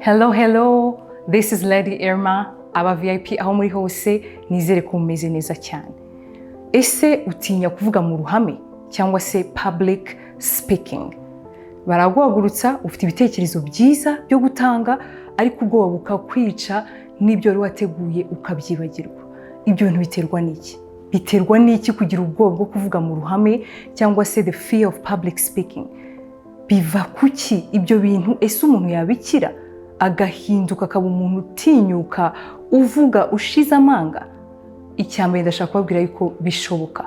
Hello, hello, this is Lady Irma. Aba VIP aho muri hose, nizere ko mumeze neza cyane. Ese utinya kuvuga mu ruhame cyangwa se public speaking? Baraguhagurutsa ufite ibitekerezo byiza byo gutanga, ariko ubwoba bukakwica n'ibyo wari wateguye ukabyibagirwa. Ibyo bintu biterwa n'iki? Biterwa n'iki kugira ubwoba bwo kuvuga mu ruhame cyangwa se the fear of public speaking? Biva kuki ibyo bintu? Ese umuntu yabikira agahinduka akaba umuntu utinyuka, uvuga ushize amanga? Icya mbere, ndashaka kubabwira yuko bishoboka.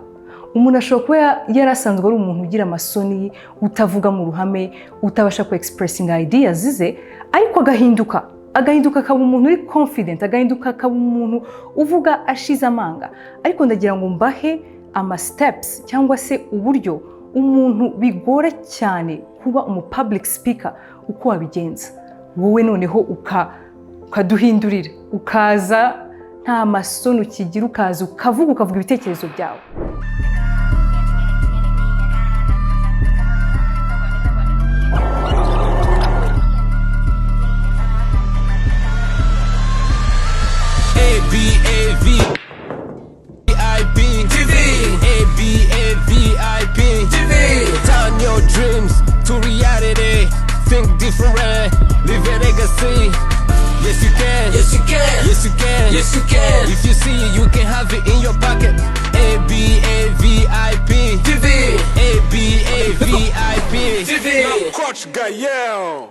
Umuntu ashobora kuba yari asanzwe ari umuntu ugira amasoni, utavuga mu ruhame, utabasha ku expressinga ideas ze, ariko agahinduka akaba umuntu uri confident, agahinduka akaba umuntu uvuga ashize amanga. Ariko ndagira ngo mbahe ama steps cyangwa se uburyo umuntu bigora cyane kuba umu public speaker, uko wabigenza wowe noneho ukaduhindurira, ukaza nta masoni ukigira, ukaza ukavuga ibitekerezo byawe. A B A V I P TV. A B A V I P TV. Turn your dreams to reality. Think different, leave a legacy. Yes, you can. Yes, you can. Yes, you can. Yes, you can. If you see it, you can have it in your pocket. A B A V I P TV. A B A V I P TV. Coach Gael.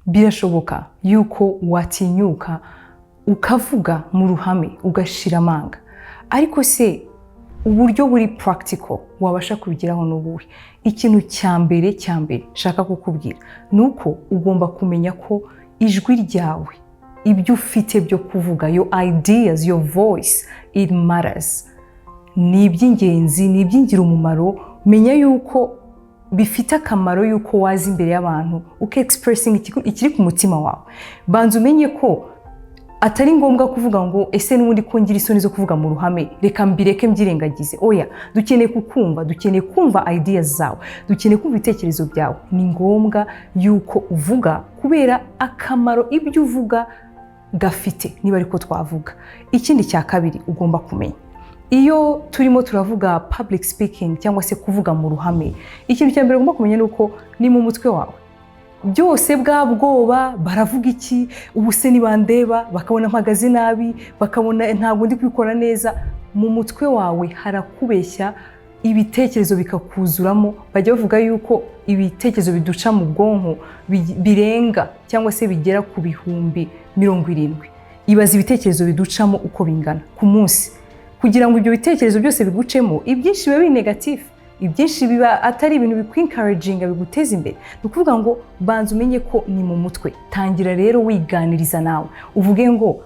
Birashoboka yuko watinyuka ukavuga mu ruhame ugashira amanga. Ariko se uburyo buri practical wabasha kubigeraho ni ubuhe? Ikintu cya mbere nshaka kukubwira ni uko ugomba kumenya ko ijwi ryawe, ibyo ufite byo kuvuga, your ideas, your voice, it matters. Ni iby'ingenzi, ni iby'ingirakamaro. Menya yuko bifite akamaro yuko waza imbere y'abantu uka expressinga ikiri ku mutima wawe. Banza umenye ko atari ngombwa kuvuga ngo: "Ese n'ubundi ko ngira isoni zo kuvuga mu ruhame, reka mbireke mbyirengagize." Oya, dukeneye kukumva, dukeneye kumva ideas zawe, dukeneye kumva ibitekerezo byawe. Ni ngombwa yuko uvuga kubera akamaro ibyo uvuga gafite, niba ariko twavuga. Ikindi cya kabiri ugomba kumenya, iyo turimo turavuga public speaking cyangwa se kuvuga mu ruhame, ikintu cya mbere ugomba kumenya ni uko ni mu mutwe wawe byose. Bwa bwoba, baravuga iki, ubu se nibandeba bakabona mpagaze nabi, bakabona ntabwo ndi kubikora neza, mu mutwe wawe harakubeshya, ibitekerezo bikakuzuramo. Bajya bavuga yuko ibitekerezo biduca mu bwonko birenga cyangwa se bigera ku 70,000. Ibaza ibitekerezo biducamo uko bingana ku munsi. Kugira ngo ibyo bitekerezo byose bigucemo, ibyinshi biba biri negative, ibyinshi biba atari ibintu biku encouraginga, biguteza imbere. Ni ukuvuga ngo banza umenye ko ni mu mutwe. Tangira rero wiganiriza nawe, uvuge ngo: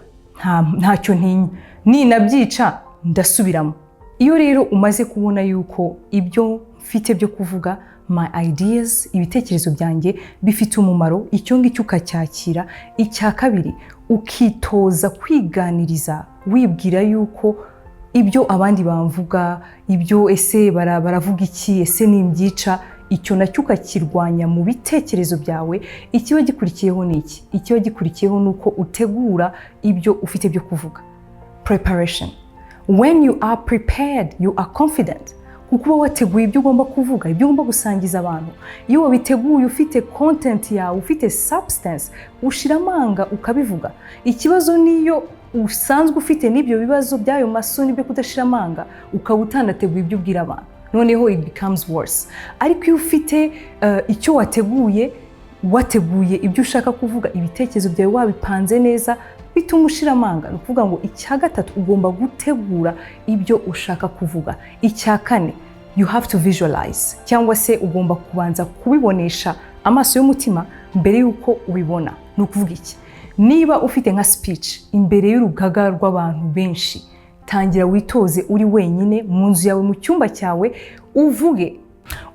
"Ntacyo ntinya, ninabyica ndasubiramo." Iyo rero umaze kubona yuko ibyo mfite byo kuvuga, my ideas, ibitekerezo byanjye bifite umumaro, icyo ngicyo ukacyakira. Icya kabiri, ukitoza kwiganiriza, wibwira yuko ibyo abandi bamvuga, ibyo ese baravuga iki, ese nimbyica, icyo nacyo ukakirwanya mu bitekerezo byawe. Ikiba gikurikiyeho ni iki? Ikiba gikurikiyeho ni uko utegura ibyo ufite byo kuvuga, preparation. When you are prepared, you are confident, kuko uba wateguye ibyo ugomba kuvuga, ibyo ugomba gusangiza abantu. Iyo wabiteguye, ufite content yawe, ufite substance, ushira amanga ukabivuga. Ikibazo niyo usanzwe ufite n'ibyo bibazo by'ayo masoni byo kudashira amanga, ukaba utanateguye ibyo ubwira abantu, noneho it becomes worse. Ariko iyo ufite icyo wateguye, wateguye ibyo ushaka kuvuga, ibitekerezo byawe wabipanze neza, bituma ushira amanga. Ni ukuvuga ngo icya gatatu, ugomba gutegura ibyo ushaka kuvuga. Icya kane, you have to visualize, cyangwa se ugomba kubanza kubibonesha amaso y'umutima mbere y'uko ubibona. Ni ukuvuga iki? Niba ufite nka speech imbere y'urugaga rw'abantu benshi, tangira witoze uri wenyine mu nzu yawe, mu cyumba cyawe, uvuge.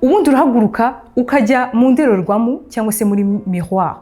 Ubundi urahaguruka ukajya mu ndorerwamo cyangwa se muri miroir,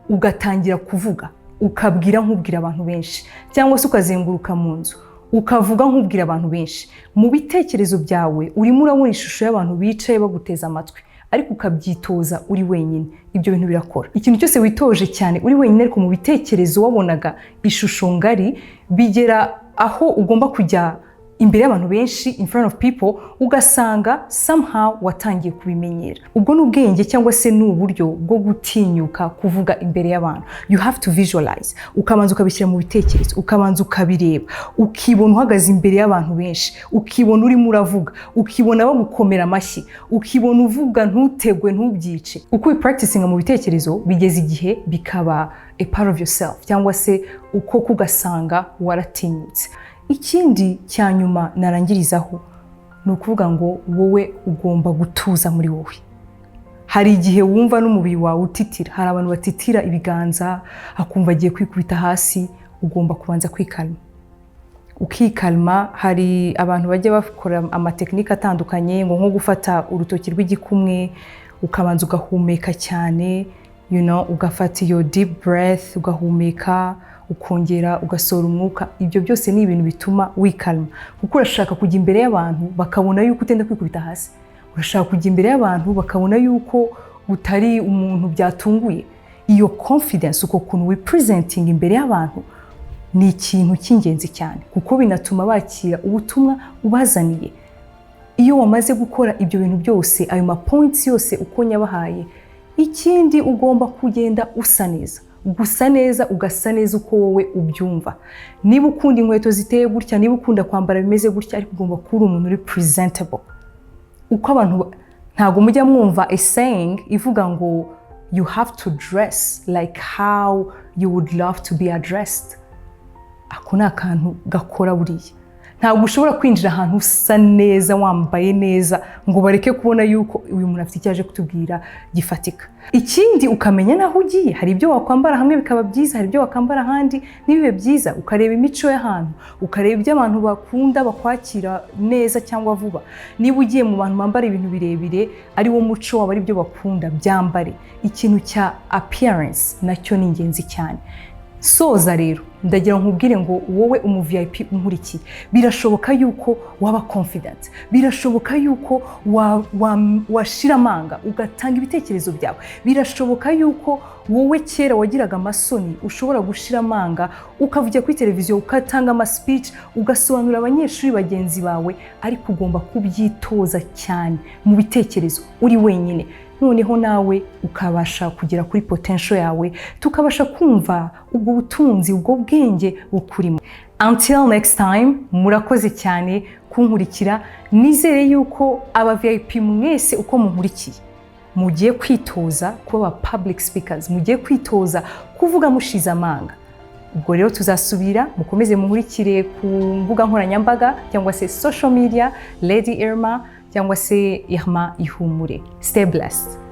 ugatangira kuvuga, ukabwira nk'ubwira abantu benshi, cyangwa se ukazenguruka mu nzu ukavuga nk'ubwira abantu benshi. Mu bitekerezo byawe urimo urabona ishusho y'abantu bicaye baguteze amatwi. Ariko ukabyitoza uri wenyine, ibyo bintu birakora. Ikintu cyose witoje cyane uri wenyine, ariko mu bitekerezo wabonaga ishusho ngari, bigera aho ugomba kujya imbere y'abantu benshi, in front of people, ugasanga somehow watangiye kubimenyera. Ubwo ni ubwenge cyangwa se ni uburyo bwo gutinyuka kuvuga imbere y'abantu. You have to visualize, ukabanza ukabishyira mu bitekerezo, ukabanza ukabireba, ukibona uhagaze imbere y'abantu benshi, ukibona urimo uravuga, ukibona bagukomera amashyi, ukibona uvuga ntutegwe, ntubyice. Uko ubipracticinga mu bitekerezo, bigeza igihe bikaba a part of yourself, cyangwa se uko kugasanga waratinyutse. Ikindi cya nyuma narangirizaho ni ukuvuga ngo wowe ugomba gutuza muri wowe. Hari igihe wumva n'umubiri wawe utitira. Hari abantu batitira ibiganza, akumva agiye kwikubita hasi. Ugomba kubanza kwikalma, ukikalma. Hari abantu bajya bakora amatekinike atandukanye, ngo nko gufata urutoki rw'igikumwe, ukabanza ugahumeka cyane, ugafata iyo deep breath, ugahumeka, ukongera ugasohora umwuka. Ibyo byose ni ibintu bituma wikalma, kuko urashaka kujya imbere y'abantu bakabona yuko utenda kwikubita hasi. Urashaka kujya imbere y'abantu bakabona yuko utari umuntu byatunguye. Iyo confidence, uko kuntu wipresenting imbere y'abantu, ni ikintu cy'ingenzi cyane, kuko binatuma bakira ubutumwa ubazaniye. Iyo wamaze gukora ibyo bintu byose, ayo ma points yose uko nyabahaye, ikindi ugomba kugenda usa neza. Gusa neza, ugasa neza uko wowe ubyumva. Niba ukunda inkweto ziteye gutya, niba ukunda kwambara bimeze gutya, ariko ugomba kuba uri umuntu uri presentable. Uko abantu, ntabwo mujya mwumva a saying ivuga ngo "You have to dress like how you would love to be addressed"? Ako ni akantu gakora buriya. Ntabwo ushobora kwinjira ahantu usa neza, wambaye neza, ngo bareke kubona yuko uyu muntu afite icyo aje kutubwira gifatika. Ikindi, ukamenya n'aho ugiye. Hari ibyo wakwambara hamwe bikaba byiza, hari ibyo wakwambara ahandi ntibibe byiza. Ukareba imico y'ahantu, ukareba ibyo abantu bakunda, bakwakira neza cyangwa vuba. Niba ugiye mu bantu bambara ibintu birebire, ari wo muco wabo, ari byo bakunda, byambare. Ikintu cya appearance nacyo ni ingenzi cyane. Soza rero, ndagira nkubwire ngo wowe umu VIP unkurikiye, birashoboka yuko waba confident, birashoboka yuko washira amanga ugatanga ibitekerezo byawe, birashoboka yuko wowe kera wagiraga amasoni ushobora gushira amanga ukavugira kuri televiziyo, ugatanga ama speech, ugasobanurira abanyeshuri bagenzi bawe. Ariko ugomba kubyitoza cyane mu bitekerezo uri wenyine, noneho nawe ukabasha kugera kuri potential yawe, tukabasha kumva ubwo butunzi, ubwo bwenge bukurimo. Until next time, murakoze cyane kunkurikira. Nizere yuko aba VIP mwese uko munkurikiye mugiye kwitoza kuba aba public speakers, mugiye kwitoza kuvuga mushize amanga. Ubwo rero tuzasubira. Mukomeze munkurikire ku mbuga nkoranyambaga cyangwa se social media, Lady Irma cyangwa se Irma Ihumure. Stay blessed.